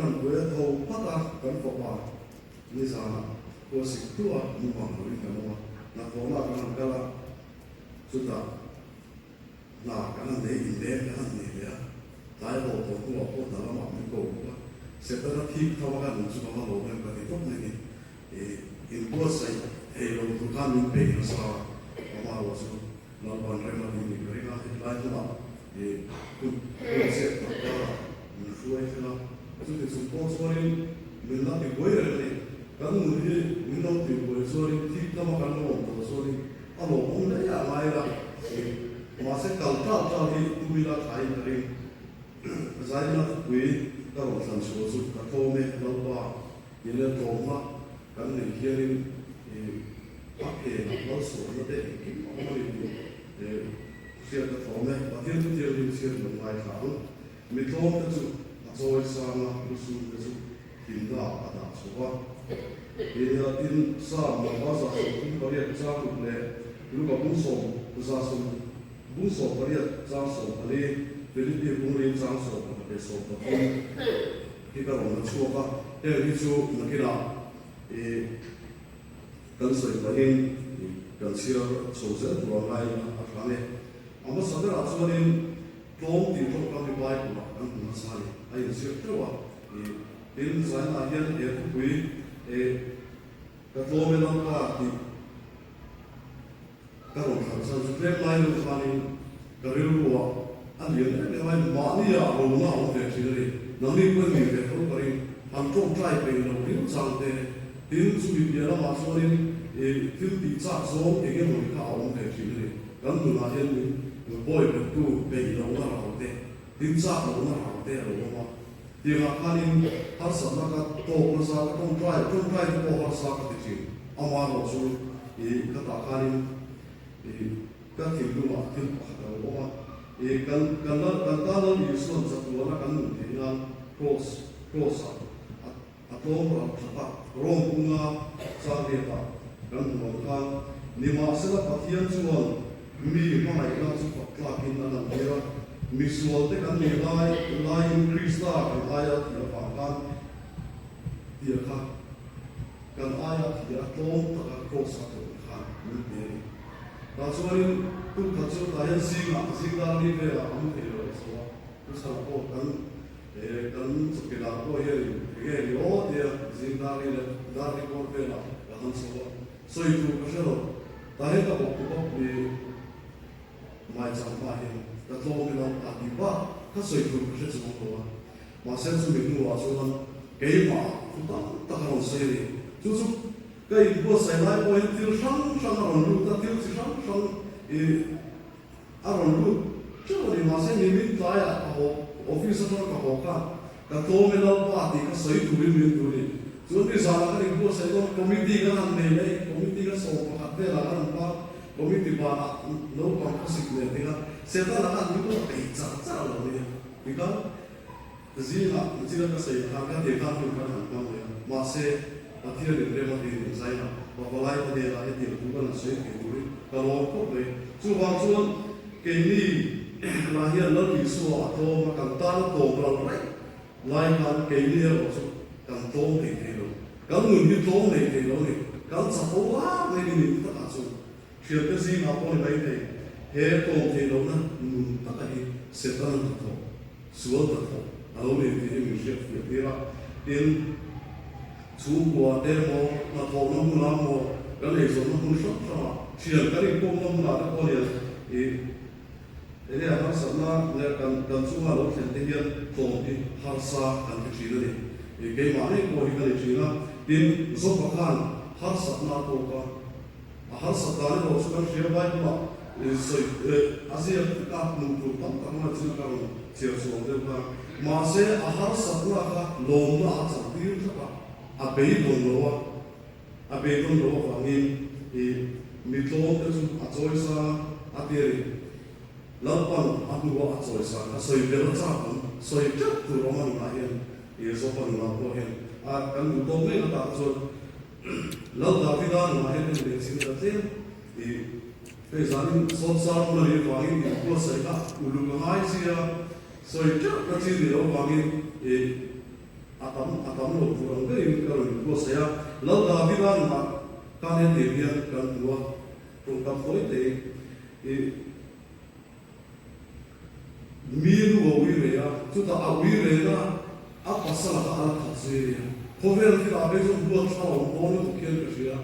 han buai a tho phat a, kan fapa nizanah khua sik hluah a mumang loin kan awm a, hnathawhnaah kan han kal a, chutah hna kan han nei inleng kan han nei leh a, tlai haw tawh hnuah pawh hna lamah min ko bawk a, Setana thik tho a ka nun chu ka va lawm em ka ti tawp mai ni. Inbuatsaih thei lo tur khan min peih nasa a, amaherawh chu Lalpan rem a tih nih ka ring a, hetilai hmunah hun hun chep tak karah min hruai thleng a, chuti chung pawh chuanin min la ti buai reng a ni. Kan nun hi min lo tih buai chuanin thik lama kan lo awm tawh chuanin a lawmawm hle a ngai la, mahse kal tlal tlal hi tum ila thlaiin ka ring. Zaina thupui ka rawn thlan chhuah chu ka tlawm e, Lalpa, tih leh tlawmna kan neih hianin i a phenah malsawmna te engkim a awm a ni tih hriat ka tlawm e. Pathian chu thianghlim chhiat lo ngaithla ang. Mi tlawm te chu a chawi sang a, lusun te chu hlimna ah a dah chho va. Nia, tin, Psalm lova 38 chang ruk leh Luka bung sawm za sawm bung 18 chang 14, Philippi bung li chang 11 leh 13 hi ka rawn la chhuak a. Heng hi chu nakinah i kan sawi pahin i kan chhiar chho zel tur ang laiin a thlang e. A hmasa berah chuanin tlawm tih tawngkam hi Bible-ah kan hmu nasa a ni. A inziak teuh a. I tin zainah hian he thupui i ka tlawm e Lalpa tih ka rawn thlan chhan chu tlem lai deuh khanin ka rilruah a lian em em a, mahni ah rona a awm ve thin a ni. Nangni pawhin mi ve tho ka ring, han tawngtai peih lo riau chang te, tin chumi piah lamah chuanin i thil tih chak zawng eng emawni kha a awm ve thin a ni. Kan nunah hian min bawi bettu peih lohna rau te, tin chak lohna rau te a lo awm a. Tiangah khanin harsatna ka tawk nasa, ka tawngtai, tawngtai te pawh harsa ka ti thin. Amaherawh chu i ka tah khanin i ka thinlungah thil pakhat a lo awm a, i kan kan lal kan tan lal Isuan chatuana kan nun theih nan kraws kraws-ah a a tlawm ral that a, Rom bunga changriatah kan hmu ang khan nimahsela Pathian chuan Mi hmangaihna chu fak tlakin a lantir a, misualte kan nih lai laiin Krista kan aia thih avang khan tia kha kan aia thih a tlawm taka kraws a tlawm khan min pe a ni. Tah chuanin tuk khat chu tah hian zingah zingdar ni velah a mu thei lo a chho a, chu chhanah pawh kan kan chawkilar pawh hianin enge ni aw tia zingdar ni leh dar ni bawr velah ka han chho a. Sawi tur ka hre lo. Tah hian ka bawk tu bawk ni Maichang hma hian ka tlawm ila a ti bak kha sawi tur ka hre chuang lo a. Mahse chumi hnuah chuan keimah thu tam tak a rawn sawi a ni. Chu chu ka inbuatsaih lai pawh hian thil hrang hrang a rawn lut a, thil chi hrang hrang i a rawn lut teuh a ni. Mahse nimin tlaiah ka haw, office atanga ka haw khan ka tlawm e Lalpa tih kha sawi turin min duh a ni. Chuan mi zanah kan inbuatsaih dawn committee kan han nei leh committee kan 11 velah kan han hmang, committee banah naupang khawsik nen te kha Setana khan min lo bei char char lo nia. Tikhan zingah zingah ka sawi khan ka tir khan hun kan han hmang leh a, mahse Pathianin rem a tiin min zai a, pavalai te hnenah hetiang thu kan han sawi thei turin ka lawm khawp mai. Chuvang chuan keini lah hian Lal Isua a tlawm a, kan tan a tlawm ral raih lai khan keini erawh chu kan tlawm thei thei lo. Kan nun hi tlawm nei thei lo a ni. Kan chapo lar mai ni nih takah chuan Hriatna zingah pawh ni mai thei, he tlawm theih lohna nun taka hi Setana hnathawh, sual hnathawh a lo ni tih hi min hriat fiah tir a. Tin, chhungkua te emaw, hnathawhna hmunah emaw, kan eizawnna hmun hrang hrangah, thian kan inkawmna hmunah te pawh hian i enge a harsatna leh kan kan chunga lo thlen te hian tlawm hi harsa kan ti thin a ni. I keimah ngei pawh hi ka ni thin a. Tin, Zopa khan harsatna a tawk a. A harsat dan erawh chu kan hria Bible-ah sawi a ziak a hmuh tur tam tak mai chu ka rawn chhiar chhuak deuh kha. Mahse a harsatna kha lawmna a chang tir tlat a, a beidawng lo a, a beidawng lo avangin i mi tlawm te chu a chawi sang a, a ti a ni. Lalpan a hnuah a chawi sang a sawi ber a chak ang, sawi teuh tur awm a nunah hian i Zopa nunah pawh hian a kan duh tawk ngei latah chuan Lal Davida nunah hian en leh chin ta tlem i hei zanin sawnsar hmun a nih avangin in buatsaih kha uluk a ngai sia, sawi teuh ka chin ni lo avangin i A tam a tam lo tur ang berin ka rawn inbuatsaih a, Lal Davida nunah khan hetiang hian kan hmu a, tawngkam tawi te i mi nu a ui rei a, chutah a ui reina a pasal kha a la that zui a nia. Khawvel thilah phei chuan huat thla awm dawn lutuk hian ka hria,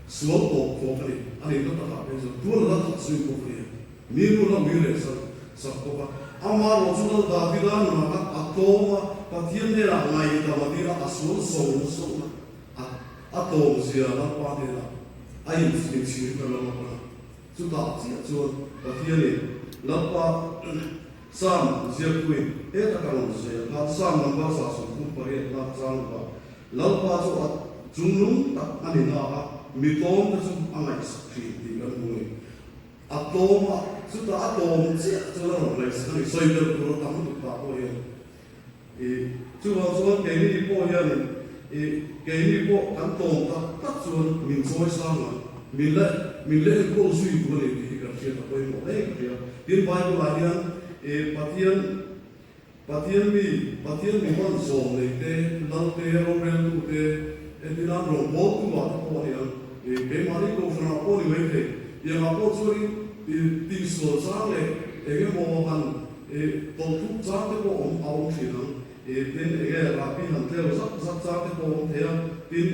sual tawp khawk a ni, a nihna takah phei chuan tual a la that zui bawk a nia. Mi nu la ui leh sak sak bawk a. Amaherawh chu Lal Davida nunah khan a tlawm a, Pathian hnenah ngaihdam a dil a, a sual zawng zawng a, a tlawm zia Lalpa hnenah a inchhir ka lam a pan a. Chutah chiah chuan Pathianin Lalpa Psalm ziaktuin heta ka rawn sawi ang khan Psalm number 138 na chang lova Lalpa chu a chungnung tak a ni na a, mi tlawmte chu a ngaihsak thin tih kan hmu a ni. A tlawm a, chutah a tlawm chiah chuan a rawn ngaihsak a ni. Sawi belh tur a tam lutuk tah pawh hian i chuvang chuan keini pawh hianin i keini pawh kan tlawm tak tak chuan min chawi sang ang, min la min la enkawl zui duh a ni tih hi kan hriat a pawimawh hle ka hria. Tin Bible ah hian i Pathian Pathian mi Pathian mi hman zawm nei te, lal te, roreltu te, entirnan rawngbawltu ah te pawh a ni ang. I keimahni kohhranah pawh ni mai thei. Tiangah pawh chuanin i tihsual chang leh eng emaw han i tawlhtluk chang te pawh awm a awm thin ang. I tin enge rahbi han tleu zak zak chang te pawh awm thei a. Tin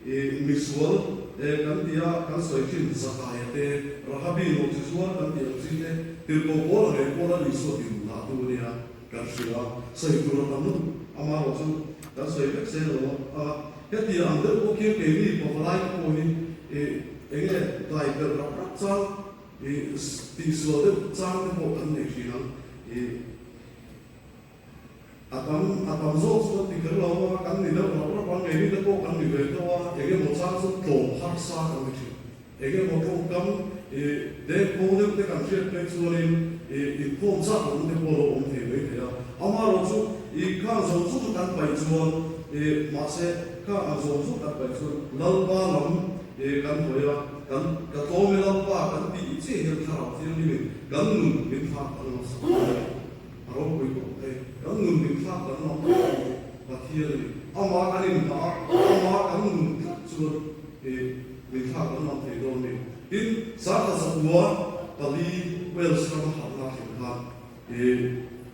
i misual e kan tia kan sawi thin Zakaia te, Rahabi nawhchi zuar kan tih ang chi te, tirhkoh pawl a ngei pawla Isua ti duh dah tu a nia kan hria a, sawi tur a tam lutuk. Amaherawh chu kan sawi vek zel lo a, heti ang deuh pawh khian keini pavalai te pawh hi i eng nge dai belh rap rap chang i tihsual deuh chang te pawh kan nei thin ang i. A tam a tam zawk chu kan ti kher lo a, kan ni deuh rap rap ang, keini te pawh kan ni ve tho a, eng emaw chang chu tlawm harsa kan ni thin. Eng emaw tawngkam ih dengkhawng deuh te kan hriat phei chuanin ih inkhawm chak lohna te pawh a lo awm thei mai thei a. Amaherawh chu ih khang zawng zawng kha kan paih chuan ih mahse khang ang zawng zawng kan paih chuan Lalpa lam ih kan hawi a, kan ka tlawm e Lalpa kan tih chiah hian Thlarau Thianghlimin kan nun min thlak danglam sak a ni. A ropui tawh e. Kan nun min thlak danglam tak hi Pathian a ni. Amah kan inhah a, amah kan nun tlat chuan i min thlak danglam thei dawn ni. Tin, Sangha zakua pali Wales rama harhna a thlen khan i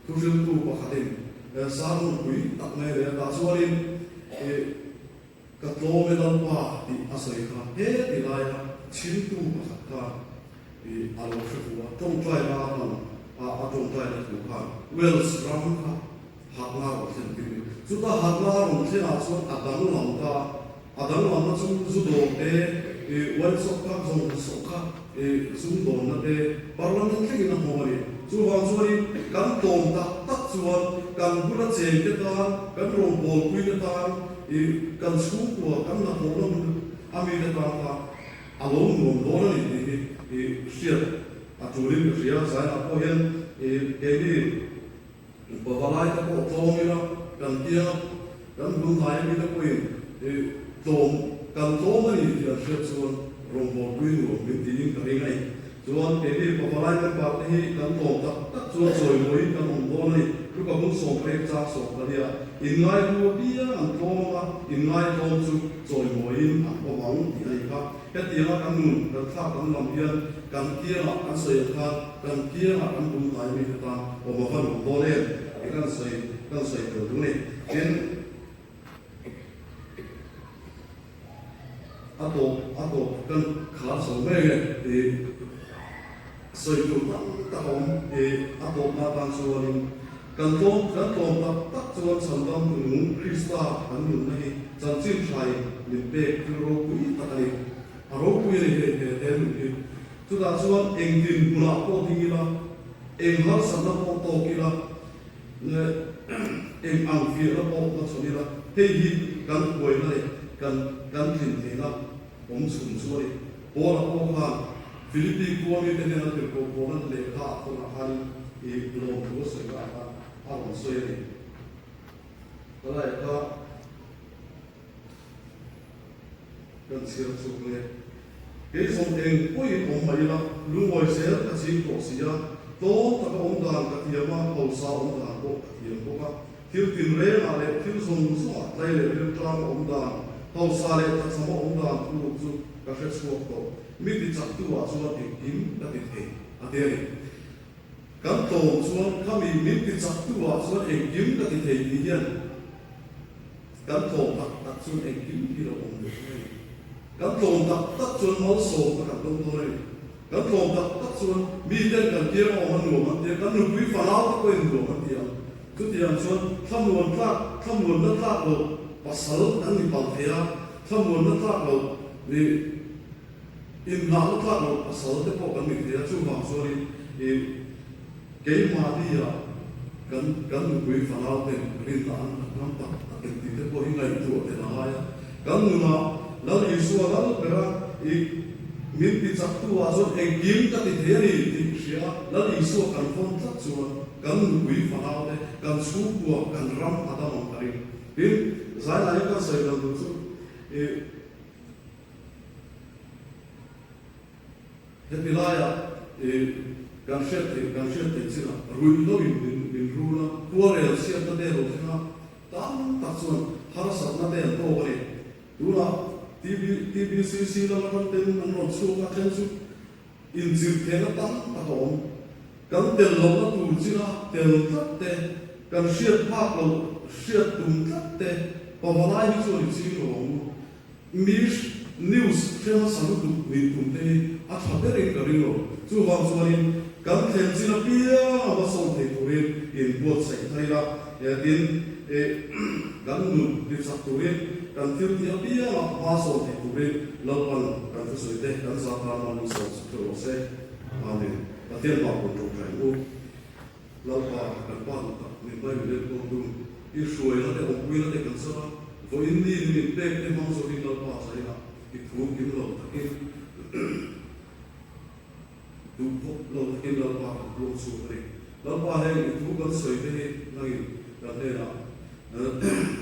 thuhriltu pakhatin sermon pui tak mai a nei a, tah chuanin i Ka tlawm e Lalpa tih a sawi kha he ti laia chhimtu pakhat khan i a lo hre fu a, tawngtai la a hman a, a tawngtai la thu khan Wales ram kha hatna a rawn thlen tir ni. Chuta hatna a rawn thlen ah chuan a danglam ta a, a danglamna chu zu dawr te, i wine shop kha zawng sawh kha i sumdawnna te parliament thlengin a hmawng a ni. Chuvang chuanin kan tlawm tak tak chuan kan bula chengte tan, kan rawngbawlpuite tan, I kan chhungkua kan hnathawhna hun a mite tan kha a lo nuam dawn a ni tih hi i hriat a tulin ka hria. Zainah pawh hian i keini pavalai te pawh tlawm ila kan kianga kan bul hnai a mite pawhin i tlawm kan tlawm a ni tih an hriat chuan rawngbawlpui nuam min tiin ka ring a ni. Chuan keini pavalai member te hi kan tlawm tak tak chuan chawimawiin kan awm dawn a ni. Luka bung sawmpek chang sawmpahnih ah inngaihlu apiang an tlawm ang a, inngaitlawm chu chawimawiin an awm ang tih a ni kha. Hetianga kan nun kan thlak danglam hian kan kiangah kan sawi ang khan kan kiangah kan bung hnai mite tan awm a va nuam dawn em tih kan sawi kan sawi tel duh a ni. Tin. A tawp a tawp kan khar chho mek e tih sawi tur tam tak a awm i a tawpna atan chuanin kan tlawm kan tlawm tak tak chuan chhandam nung Krista kan nunna hi chanchin thain min pek thil ropui tak a ni. A ropui a ni hei he he nun hi. Chutah chuan engtin hmunah pawh ding ila, eng harsatna pawh tawk ila, Eng ang fiahna pawh la chhawn ila, hei hi kan huaina leh kan kan tlin theihna awm chhun chu a ni. Paula pawh khan Philippi khua mite hnena tirhkoh Paula'n lehkha a thawnah khanin i lawmthu a sawi lah khan a rawn sawi a ni. Palai kha Kan chhiar chhuk nge. Kei zawng eng pawhin awm mai ila, lungawi zel ka ching tawh si a, tlawm taka awm dan ka thiam a, hausa awm dan pawh ka thiam bawk a. Thil tinrengah leh thil zawng zawngah tlai leh rilṭam a awm dan, hausa leh tlachham a awm dan thuruk chu ka hre chhuak tawh. Mi ti chaktu ah chuan engkim ka ti thei, a ti a ni. Kan tlawm chuan khami min ti chaktu ah chuan engkim ka ti thei tih hian kan tlawm tak tak chuan engkim hi lo awm ve thei a ni. Kan tlawm tak tak chuan malsawmna kan dawng dawn a ni. Kan tlawm tak tak chuan miten kan kiang a awm a nuam an ti a, kan nupui fanau te pawhin nuam an ti ang. Chutiang chuan thlamuan tlak, thlamuanna tlak loh pasal kan ni palh thei a, thlamuanna tlak loh ni inngahna tlak loh pasal te pawh kan ni thei a, chuvang chuanin ih keimahnia kan kan nupui fanau ten rinna an nghat ngam tak tak em tih te pawh hi ngaihtuah tel a ngai a. Kan nunah Lal Isua lal bera ih min ti chaktu ah chuan engkim ka ti thei a ni tih hria a, Lal Isua kan vawn tlat chuan kan nupui fanau te, kan chhungkua, kan ram a dam ang ka ring. Tin, zai lai kan sawi dan tur chu ih heti laiah ih kan hriat theih kan hriat theih chinah ruihhlo in min min rul a, khuarel chhiatna te a lo thleng a, Tam tak chuan harsatna te an tawk a ni. Tunah TB, TBCC lam atang ten an rawn chhuak a, then chu inchirhthehna tam tak a awm. Kan tel lohna tur china tel tlat te, kan hriat phak loh hriat tum tlat te, pavalai hi chuan i ching lo ang u. Mi news hre hmasa lutuk nih tum te hi a tha berin ka ring lo. Chuvang chuanin kan thlen chin apiang a hmasawn thei turin inbuatsaih thar ila, tin kan nun tichak turin kan thil tih apianga hmasawn thei turin Lalpan kan thusawi te kan zah tan a min sawm sak ṭeuh rawh se. Amen. Pathian hmah pawh ṭawngṭai ang u. Lalpa, kan Pa duh tak, min hmai min enkawltu, i hruaina te awmpuina te kan zar a, vawiin ni in min pek te hmang zawkin Lalpa zainah i thu kim lo takin duh khawp lo takin Lalpa kan puang chhuak a ni. Lalpa heng i thu kan sawi te hi nangin kan hnenah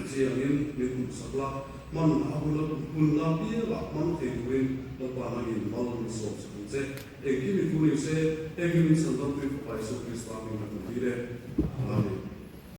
Chiangin min hmuhsak la, hman a hun a hun la piangah hmang thei turin Lalpa nangin mal min sawm sak ang che. Engkim i thu ni se, heng hi min chhandamtui Fapa Isua Krista hming kan hmu tir e. Amen.